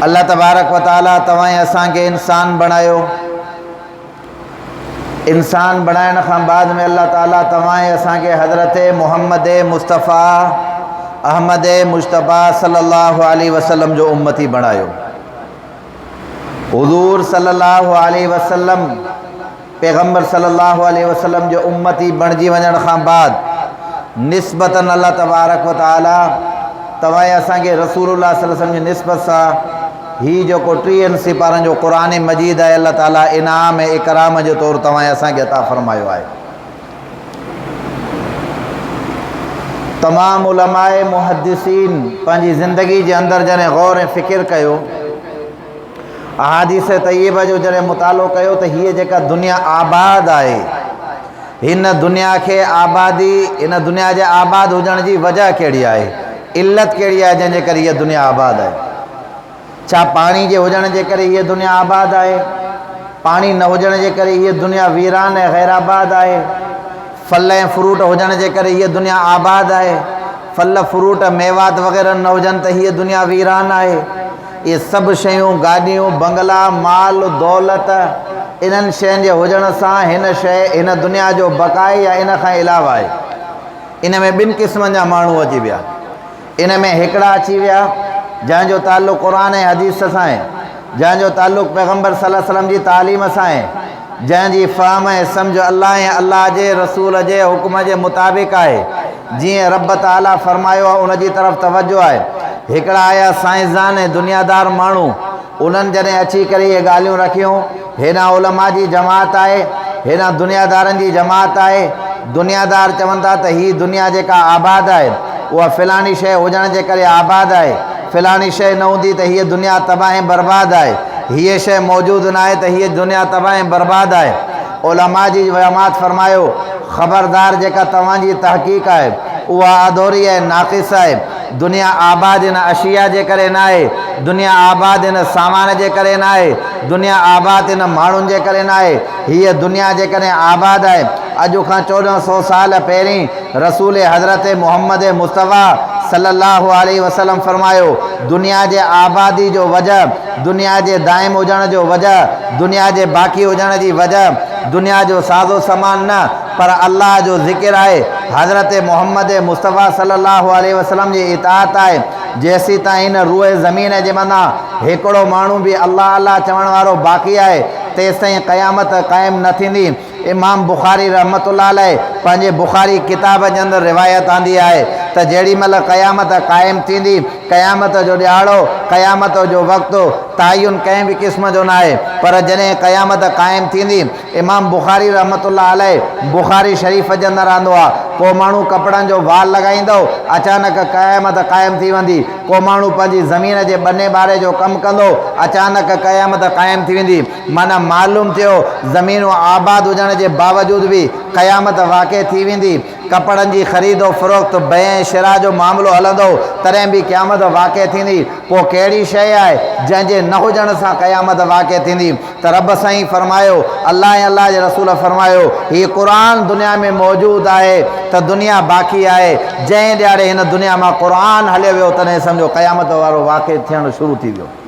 الله تبارڪ و تعالي توهان ۽ اسان کي انسان بڻايو. انسان بڻائڻ کان بعد ۾ الله تعالي توهان ۽ اسان کي حضرت محمد مصطفيٰ احمد مجتبيٰ صلي الله عليه وسلم جو امتي بڻايو. حضور صلي الله عليه وسلم پيغمبر صلي الله عليه وسلم جو امتي بڻجي وڃڻ کان بعد نسبتاً الله تبارڪ و تعالي توهان ۽ اسان کي رسول الله صلي الله عليه وسلم جي نسبت سان هي جيڪو ٽيهن سيپارن جو قرآن مجيد آهي الله تعالي انعام ۽ اڪرام جي طور توهان ۽ اسان کي عطا فرمايو آهي. تمام علماء محدثين پنهنجي زندگي جي اندر جڏهن غور ۽ فڪر ڪيو، احاديث طيبه جو جڏهن مطالعو ڪيو ته هيء جيڪا دنيا آباد آهي، هن دنيا کي آبادي، هن دنيا جي آباد هجڻ جي وجه ڪهڙي آهي؟ علت ڪهڙي آهي جنهن جي ڪري هيء دنيا آباد آهي؟ ڇا پاڻي جي هجڻ جي ڪري هيء دنيا آباد آهي؟ پاڻي نه هجڻ جي ڪري هيء دنيا ويران ۽ غير آباد آهي؟ ڦل ۽ فروٽ هجڻ جي ڪري هيء دنيا آباد آهي؟ ڦل، فروٽ، ميوات وغيره نه هجن ته هيء دنيا ويران آهي؟ اهي سڀ شيون، گاڏيون، بنگلا، مال، دولت، انهن شين جي هجڻ سان هن شيء، هن دنيا جو بقاء يا ان کان علاوه آهي. ان ۾ ٻن قسمن جا ماڻهو اچي ويا. ان ۾ هڪڙا اچي ويا، جنهن جو تعلق قرآن ۽ حديث سان آهي، جنهن جو تعلق پيغمبر صلي الله عليه وسلم جي تعليم سان آهي، جنهن جي فهم ۽ سمجهه الله ۽ الله جي رسول جي حڪم جي مطابق آهي، جيئن رب تعاليٰ فرمايو آهي ان جي طرف توجه آهي. هڪڙا آيا سائنسدان ۽ دنيادار ماڻهو، انهن جڏهن اچي ڪري اهي ڳالهيون رکيون، هيڏانهن علماء جي جماعت آهي، هيڏانهن دنيادارن جي جماعت آهي، دنيادار چون ٿا ته هي دنيا جيڪا آباد آهي، اها فلاڻي شيء هجڻ جي ڪري آباد آهي، فلاڻي شيء نه هوندي ته هيء دنيا تباهه ۽ برباد آهي، هيء شيء موجود ناهي ته هيء دنيا تباهه ۽ برباد آهي. علماء جي جماعت فرمايو، خبردار جيڪا توهان جي تحقيق آهي، اها اڌوري ۽ ناقص آهي. دنيا آباد ان اشياء جي ڪري ناهي، دنيا آباد ان سامان جي ڪري ناهي، دنيا آباد ان ماڻهن جي ڪري ناهي. هيء دنيا جيڪڏهن آباد آهي، اڄ کان 14 سو سال پهرين رسول حضرت محمد مصطفيٰ صلي الله عليه وسلم فرمايو، دنيا جي آبادي جو وجه، دنيا جي دائم هجڻ جو وجه، دنيا جي باقي هجڻ جي وجه، دنيا جو ساز و سامان نه، پر الله جو ذڪر آهي، حضرت محمد مصطفيٰ صلي الله عليه وسلم جي اطاعت آهي، جيسيتائين هن روء زمين جي مٿان هڪڙو ماڻهو به الله الله چوڻ وارو باقي آهي، تيستائين قيامت قائم نه ٿيندي. امام بخاري رحمة الله عليه پنهنجي بخاري ڪتاب جي اندر روايت آندي آهي ته جهڙي مهل قيامت قائم ٿيندي، قيامت جو ڏهاڙو، قيامت جو وقت تعين ڪنهن به قسم جو ناهي، پر جڏهن قيامت قائم ٿيندي، امام بخاري رحمة الله عليه بخاري شريف جي اندر آندو آ، ڪو ماڻهو ڪپڙن جو وال لڳائيندو، اچانڪ قيامت قائم ٿي ويندي، ڪو ماڻهو پنهنجي زمين جي ٻني ٻاري جو ڪم ڪندو، اچانڪ قيامت قائم ٿي ويندي، معنيٰ معلوم ٿيو زمينون آباد هجڻ جي باوجود به قيامت واقع ٿي ويندي. ڪپڙن جي خريد و فروخت، بيع ۽ شراء جو معاملو هلندو، تڏهن به قيامت واقع ٿيندي. پوء ڪهڙي شيء آهي، جنهن جي نه هجڻ سان قيامت واقع ٿيندي؟ ته رب سائين فرمايو، الله ۽ الله جي رسول فرمايو، هي قرآن دنيا ۾ موجود آهي ته دنيا باقي آهي، جنهن ڏهاڙي هن دنيا مان قرآن هليو ويو، تڏهن سمجهو قيامت وارو واقع ٿيڻ شروع ٿي ويو.